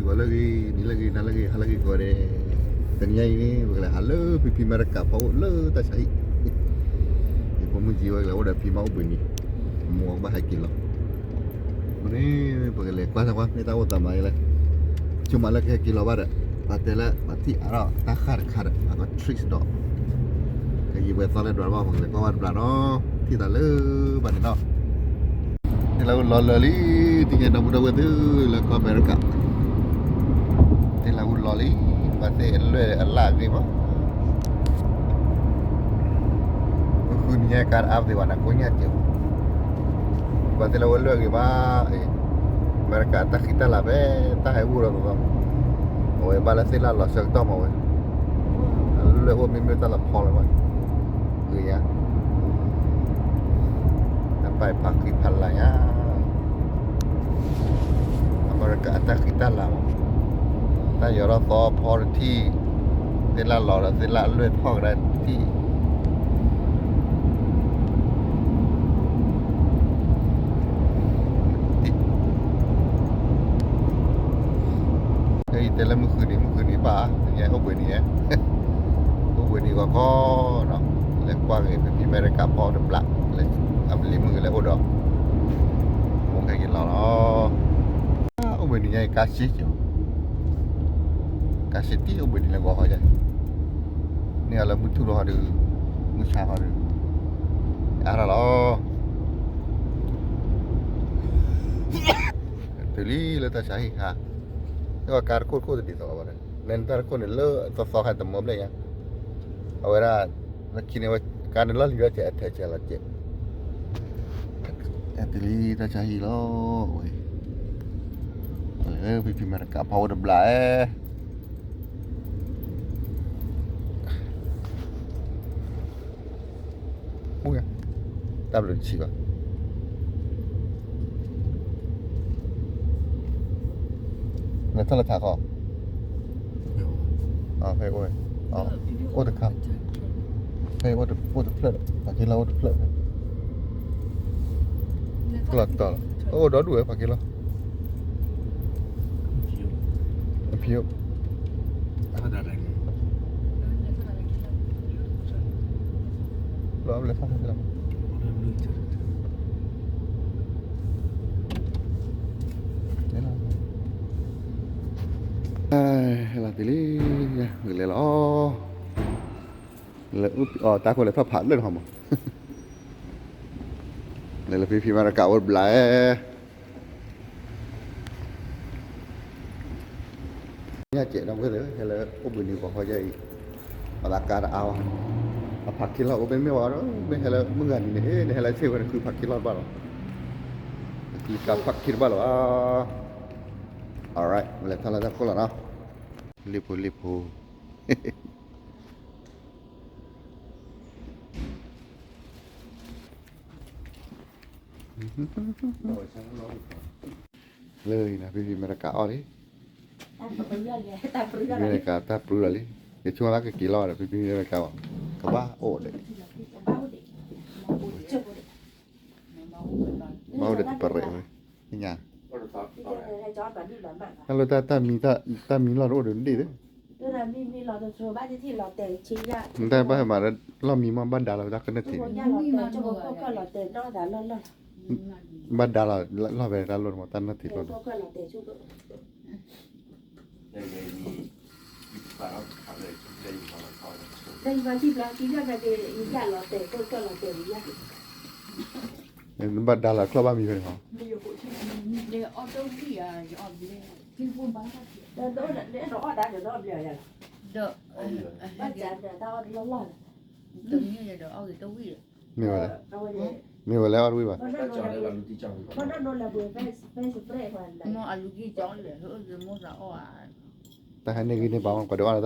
ဂီၤလၢအဂ့ၤ, နံၤလၢအဂ့ၤ, နၤလၢအဂ့ၤ, ဟါလၢအဂ့ၤကိးဂၤဒဲး, တနံၤညါအံၤန့ၣ် ပကလဲၤဟးလၢဖံဖံအမဲရကၤဖီအိၣ်လၢတၢ်ဆါဟံၣ်, ယဖိမုၣ်ကၠံဝဲကလဲၤအိၣ်ဒီးဖံမါအိၣ်ဘှံးနံၤ, မိၢ်ကဘၣ်ဟဲက့ၤလီၤ, အဃိန့ၣ် ပကလဲၤကွၢ်ကွၢ် မ့ၢ်တၢ်အိၣ်သးမၤအံၤလဲၣ်, ဆိကမိၣ်လၢကဟဲက့ၤလီၤဘၣ်ဒီး, ပတဲလၢပှၤထံၣ်အါထီၣ်တၢ်ဃၣ်တခါဒီး ပှၤက trick ဒီး ကယံာ်ပှဲၤသီလဲၤဒွးဘၣ် ပကလဲၤကွၢ်ဝဲတဘျီနီၤ, ထံၣ်သးလၢဘၣ်န့ၣ်နီၤ. တ့ၢ်လၢအိၣ်လီၤလၢာ်လံ, တံၤညါဒီပုၢ်ဒီဝဲၢ်သ့ၣ်လၢကီၢ်အမဲရကၤ, တ့ၢ်လၢအိၣ်လီၤလံ, ပှၤသ့ၣ်အလွဲၢ်အလၣ်အဂ့ၤဘၣ်, မုၢ်ဃုနံၤညါကါတအါပသ့ၣ်ဘၣ်န့ၣ် ကိညၣ်စဲး, ပှၤသ့ၣ်လၢဝဲလွဲၢ်ဂ့ၤဘၣ်, အမဲရကၤတၢ်ဃံတၢ်လၤဖဲ တၢ်ဟဲအိၣ်ဒီးသီသီ, အဝဲဘၣ်လၢသ့ၣ်လၣ်လီၤဆၢကတီၢ်မးဝဲ, အလွဲၢ်အိၣ်မ့မ့ၢ်တၢ်လီၤဖီလီၤဘၣ်, ဂ့ၤညါ တၢ်ပာ်ဖးဃံဖးလၤညါ, အမဲရကၤအတၢ်ဃံတၢ်လၤမး, တၢ်ယီၤထီၣ်သီဖီတထံၣ်, သ့ၣ်လၣ်လီၤဒီးသ့ၣ်လၣ်အလွဲၢ်ထီၣ်ကဒါတထံၣ် ယတဲလၢမုၢ်ဃုနံၤ မုၢ်ဃုနံၤဘၣ်, အိၣ်ဘှံးနံၤ, အိၣ်ဘှံးနံၤဂီၤခီနီၤ, လဲၤကွၢ်က့ၤဖံဖံအမဲရကၤဖီတဘျီ, အမလံမုၢ်ကလဲၤအိၣ်ဒီး, အိၣ်ခဲက့ၤလီၤလီၤ, အိၣ်ဘှံးနံၤညါအံၤ ကါစ့ကၠီ, ကါစ့တံၢ်အိၣ်ဘှံးနံၤလၢဂီၤခီယါ, န့ၢ်အီၤလၢမုၢ်ထူၣ်လီၤဟီဒုး, မုၢ်ဆါဟီဒုး, အါထီၣ်လီၤ တုၤလံလၢတၢ်ဆါဟံၣ်ခါ, ကါတခိၣ်တခိၣ်တဒ်သိးဘၣ်, လၢနတၢ်တခိၣ်န့ၣ်လၢသီသီခါတမၢဘျဲၣ်ညါ, အဝဲဒၣ်, လၢခံန့ၣ်ဝဲ, ကါန့ၣ်လီၢ်လံၤဒီးကဲအထဲကဲလီၤကဲ, တုၤလံတၢ်ဆါဟံၣ်လီၤ, ဝဲ, လၢဖံဖံအမဲရကၤဖီအိၣ်တဘျီ, တၢ်ဘျုးတဆံးဘၣ်, လဲၤထီၣ်လၢထးခီ, ဖဲအိၣ်, အိၣ်တခါ, ဖဲအိၣ်တဖျၢၣ်, ပှၤက့ၤလီၤအိၣ်တဖျၢၣ်, ကလီၤတီၤလီၤ, အိၣ်ဒီဒူၣ်ဝဲပှၤက့ၤလီၤ, အဖံအိၣ် လီၤလဲၤထီၣ်လီၤ, ဟဲလီၤတ့ၢ်လံ, လဲၤလီၤ, လဲၤအီၣ်တၢ်ခိၣ်လဲၤထီၣ်ဖးလၢာ်တခီမး, လဲၤလၢဖံဖံအမဲရကၤအိၣ်တဘျီ ညၣ်စဲးဒီပုၢ်ဝဲၢ်သ့ၣ်ဧၢ, ဟဲလၢအိၣ်ဘှံးနံၤဂီၤခီယါအံၤ, ပသးကါတအါဘၣ်, အဖးက့ၤလီၤအိၣ်မ့ၢ်မ့ၢ်ဝဲဒီး မ့ၢ်ဟဲလၢမုၢ်ဂၤနံၤန့ၣ် နဟဲလၢဆ့ၣ်ဝဲန့ၣ် ဃုဖးက့ၤလီၤတဘၣ်လီၤ, ဃုကါဖးက့ၤတဘၣ်လီၤ, alright လဲၤထီၣ်လၢတၢ်ခိၣ်လီၤနီၤ, လ့ၣ်ဖိလ့ၣ်ဖိ လၢအံၤန့ၣ် ဖံဖံအမဲရကၤအီၣ်လံ, ဖံဖံအမဲရကၤတၢ်ပြူလီၤလံ, ယဆိကမိၣ်လၢကက့ၤလီၤဒီး ဖံဖံအမဲရကၤဘၣ်, ကဘၣ်အိၣ်ဒီး, ဘၣ်အိၣ်ဒီးတပရဲးဝဲ, ညါ, တၢ်လၢတၢ်မံလီၢ်တအိၣ်ဒီးဒ့ၣ်သ့, တၢ်ဘၣ်ဟဲမၤလၢလီၢ်မံမး ဘၣ်ဒါလီၤတၢ်ကနၢၣ်ထံးန့ၣ်, ဘၣ်ဒါလီၤလီၢ်ဖဲတၢ်လီၢ်တမး တၢ်နၢၣ်ထံးလီၢ်န့ၣ် နဘၣ်ဒါလီၤချီၣ်ဘၣ်မံဖဲန့ၣ်ဟီ, မ့ၢ်ဝဲလဲၣ်, မ့ၢ်ဝဲလဲၣ်အီၣ်တဝံၣ်ဘၣ်, တၢ်ဟဲန့ၢ်ဂ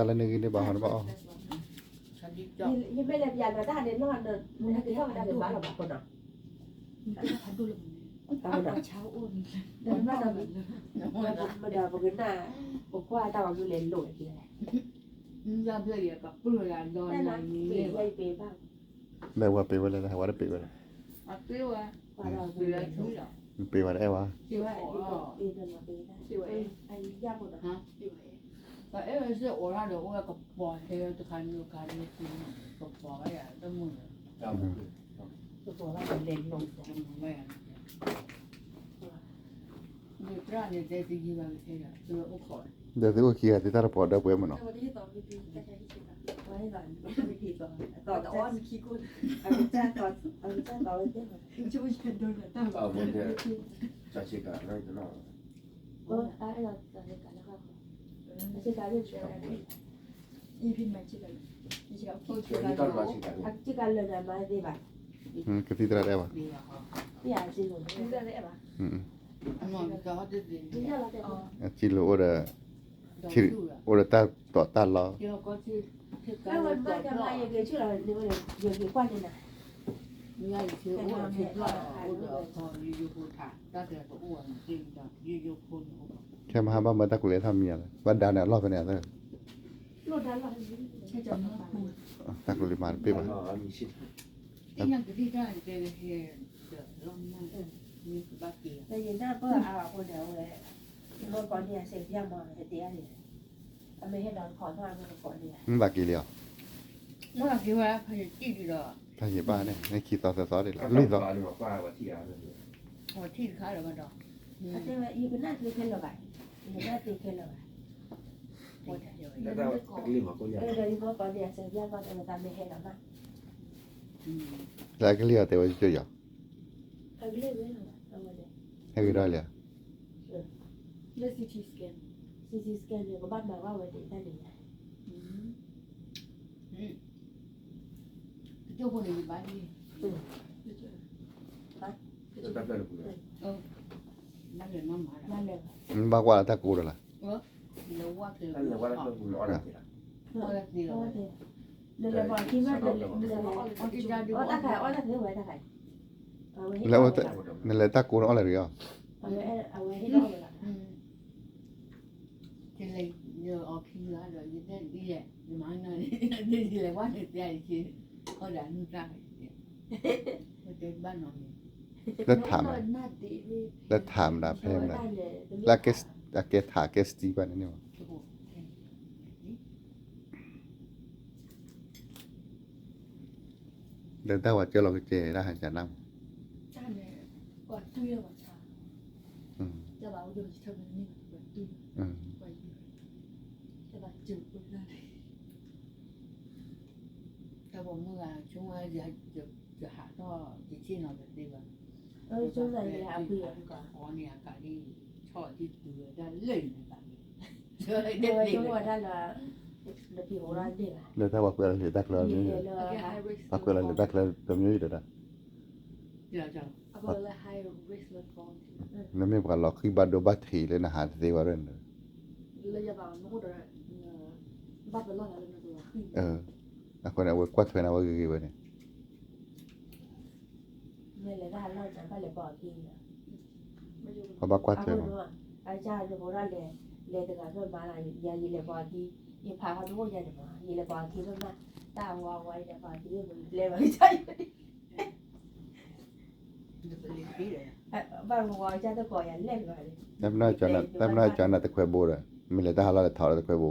ံၢ်န့ၢ်ဘါမး ပှၤဒုးအီၣ်ဒီးတၢ်လၢန့ၢ်ဂံၢ်န့ၢ်ဘါဟီနဘၣ်အီၣ်, မ့ၢ်ဝဲပ့ၤဝဲလဲၣ် ဟဲဝဲတပ့ၤဝဲလဲၣ်, ပ့ၤဝဲ, ပ့ၤဝဲတအဲၣ်ဘၣ်, ပအဲၣ်စ့ၢ်အိၣ်ထီၣ်ဒီး အိၣ်ဝဲကပီၤထဲတခါန့ၣ်တခါန့ၣ် ကပီၤဝဲယၤတမုာ်လၢၤ, ကပီၤဝဲလဲၤလီၤတမုာ်ဝဲယၤ, န့ၣ်တဲတယံၤဘၣ်ကထဲဒီး ဒီးသုအိၣ်ခံဂၤသုတၢ်တပီၤဒီးပှဲၤမးနီၤ, ကသံၣ်သရၣ်တအဲၣ်ဘၣ်, အစံလိာ်အိၣ်ဒီး, အိၣ်ဒီးတၢ်တီၢ်တၢ်လီ, ခဲမဟါဘၣ်မၢတၢ်ကူးလဲၤထီၣ်မံၤဧါ, ဘၣ်ဒါန့ၣ်အလီၢ်ဖဲန့ၣ်, တၢ်ကူးလံမၤတပ့ၢ်ဘၣ်, မ့ၢ်ဘၣ်က့ၤလံအီၤ, တၢ်ယံာ်ဘၣ်န့ၣ် မ့ၢ်ခံသီသၢသီဒ်လီၤ, လွံၢ်သီ, လၢအကလံၢ်အီၤတဲဝဲကၠိယီၤ, ဟဲဂ့ၤထီၣ်လံဧါ, ဘၣ်ကွၢ်လၢတၢ်ကိးဒီးလၢ, နလဲၤတၢ်ကိးန့ၣ်အီၣ်လဲၣ်တဂ့ၤအီၤ, လၢထးမး, လၢထးမတၤဖဲမတၤ, လၢအကဲထးကဲစတံဘၣ်န့ၣ်န့ၣ်မး, ဒီးတၢ်ဝဲကၢလီၤကစဲၤတၢ်ဟးကနၣ်မး, တၢ်ပိာ်မုၣ်ဂၤ ဆိကမိၣ် ယဟးထီၣ်ယဆ့ၣ်နီၤတသ့ဘၣ်, အဃီန့ၣ် အကးလံ ဆီၣ်ဒ်တုၤဝဲဒၣ်လၢာ်န့ၣ်ကးလံ, လၢတၢ်ပှၤကွဲးလၢလံာ်တၢ်ကျၢၤ, ပှၤကွဲးလၢလံာ်တၢ်ကျၢၤတမျိုးဒီးတၢ်, နမ့ၢ်ပှၤလီၤဃံၢ်ဘၣ်ဒိဘၣ်ထံးလၢနဟးတသ့ဘၣ်န့ၣ်, အဃိန့ၣ် အဝဲကွၢ်ထွဲနၤဝဲဂ့ၤဂ့ၤဝဲန့ၣ် ပှၤဘၣ်ကွၢ်ထွဲမး, တၢ်မနုၤကၠီနၤတခွဲးဘိဒီး မ့ၢ်လဲၤတၢ်ဟးလီၢ်လဲၤထးလၢတခွဲးဘိ,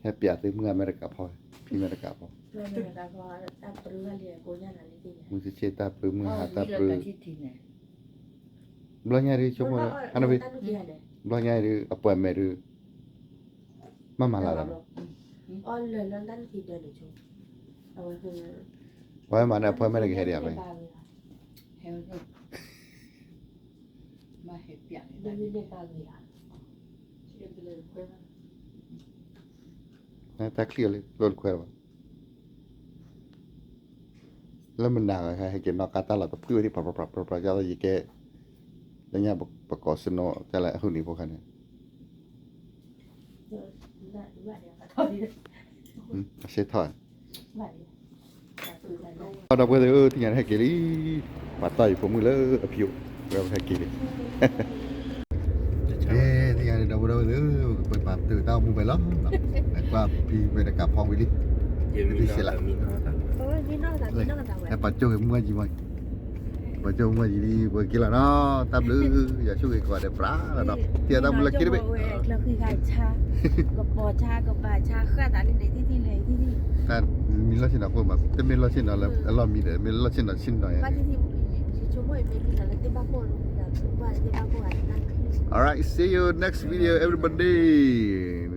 ဟဲပျးသုမုၢ်အမဲရကၤဖီ, ဖံမဲရကၤဖီ, မုၢ်ဆ့ၣ်ဆ့ၣ်တၢ်ပျုၢ်မုၢ်ဟါတၢ်ပျုၢ်, ဘျီညါဒုးဆိကမိၣ်, ဘျီညါဒုးအပှၤမဲာ်ဒုး မၤမၤလၢ်လီၤ, ပှၤမၤန့ၣ်အဖီမဲာ်န့ၣ်ကဟဲဒံးဧါ, တၢ်ချံၣ်အီၤလၢကျိတခွဲးလီၤဘၣ်, လၢမနၤ ဟဲက့ၤနီၣ်ကါတၢ်လီၤတဖုၣ်ဝဲဒၣ် ပြပြပြပြ ကၢ်သိးယကဲ လၢညါပကိးစနိ ကၢ်လၢအဟုၣ်န့ၣ်ဖိခါန့ၣ်, န အစ့ထီၣ် ဒီပုၢ်ဝဲၢ်သ့ၣ်ဧၢ, သ့ၣ်ညါန့ၣ်ဟဲက့ၤလံ, ပှၤတီၢ်ယဖိမုၣ်လၢအဖံအိၣ်, ဝဲဟဲက့ၤလံ, သ့ၣ်ညါန့ၣ် ဒီပုၢ်ဝဲၢ်သ့ၣ်ဧၢ, ပပာ်ပတုာ်တၢ်အိၣ်မူဝဲလီၤ, ကွၢ်ဖံဝဲတကးဖီဝံၤလံ, တဖံစဲးလး, ဟဲပာ်ကၠိၣ်ဂ့ၤမုၢ်ဝဲကံမီၤ ပှၤကၠိမုၢ်ဝဲယံၤလံ ပှၤက့ၤလီၤနီၤ, တၢ်ဘျုး, ယွၤဆိၣ်ဂ့ၤကိးဂၤဒဲးပြးလီၤနီၤ, တံၤတၢ်မူလၢခံတဘ့ၣ်, ကပီၤဆါ, ကဘၣ်ဆါဃၣ်သးလံန့ၣ် ထံထံလဲၣ်ထံထံ, တၢ်မ့ၢ်လီၢ်ဆ့ၣ်နီၤအဃိမး, တမ့ၢ်လီၢ်ဆ့ၣ်နီၤလၢအလီၢ်မံဒီး မ့ၢ်လီၢ်ဆ့ၣ်နီၤဆ့ၣ်နီၤယါန့ၣ်, All right, see you next video, everybody.